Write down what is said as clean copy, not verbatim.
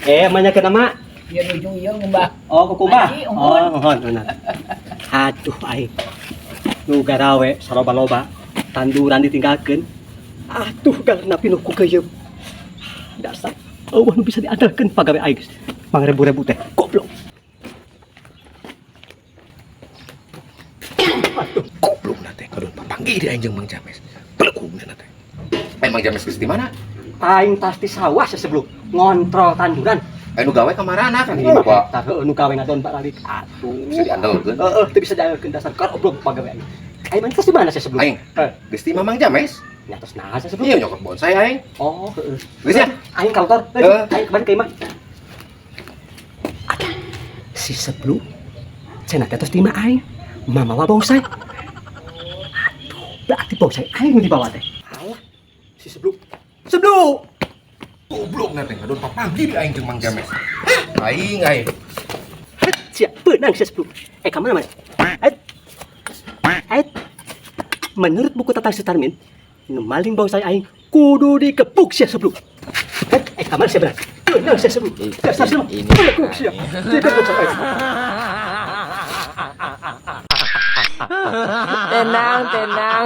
Manya ke nama? Ieu nuju ieu ngumbah. Oh, kukumbah. Aji, unggul. Oh, mohon, benar. Aduh, aing. Nu garawe saloba-loba, tanduran ditinggalkeun. Aduh, galerna pinuh ku keuyeup. Dasar euweuh nu bisa diandalkeun pagawe aing. Mangrebu-rebu teh, goblok. Aduh, Goblok na teh kadon papanggih di aing jeung Mang James. Pelekungna teh. Mang James geus di mana? Aing tas di sawah sebelum ngontrol tanduran. Anu gawe ka marana kan ieu Pak. Tah heueuh nu gawe ngadon balik. Aduh. Bisa diandalkeun. Heeh, teu bisa diandalkeun dasar goblok pagawe aing. Aing mah tas di mana sih sebelum? Aing. Geus di Mamang James. Nya tos naha sih sebelum? Iya nyokot bonsai aing. Oh, heeh. Geus ya? Aing kantor. Heeh. Aing kembali ke imah. Aduh, si sebelum cenah teh tos di imah aing. Mamawa bonsai. Aduh, berarti bonsai aing nu dibawa teh. Alah, si sebelum. Sebelum. Goblok na teh kadon papanggih di aing jeung Mang James. Hah, aing aing. Het, siap benang si sebelum. Ka mana mana? Het. Het. Menurut buku tentang Sutarmin, nu maling bonsai aing kudu dikepuk sia sebelum. Het, ka mana sia benang? Benang sia sebelum. Dasar sia. Dikepuk sia. Dikepuk sia. Tenang, tenang.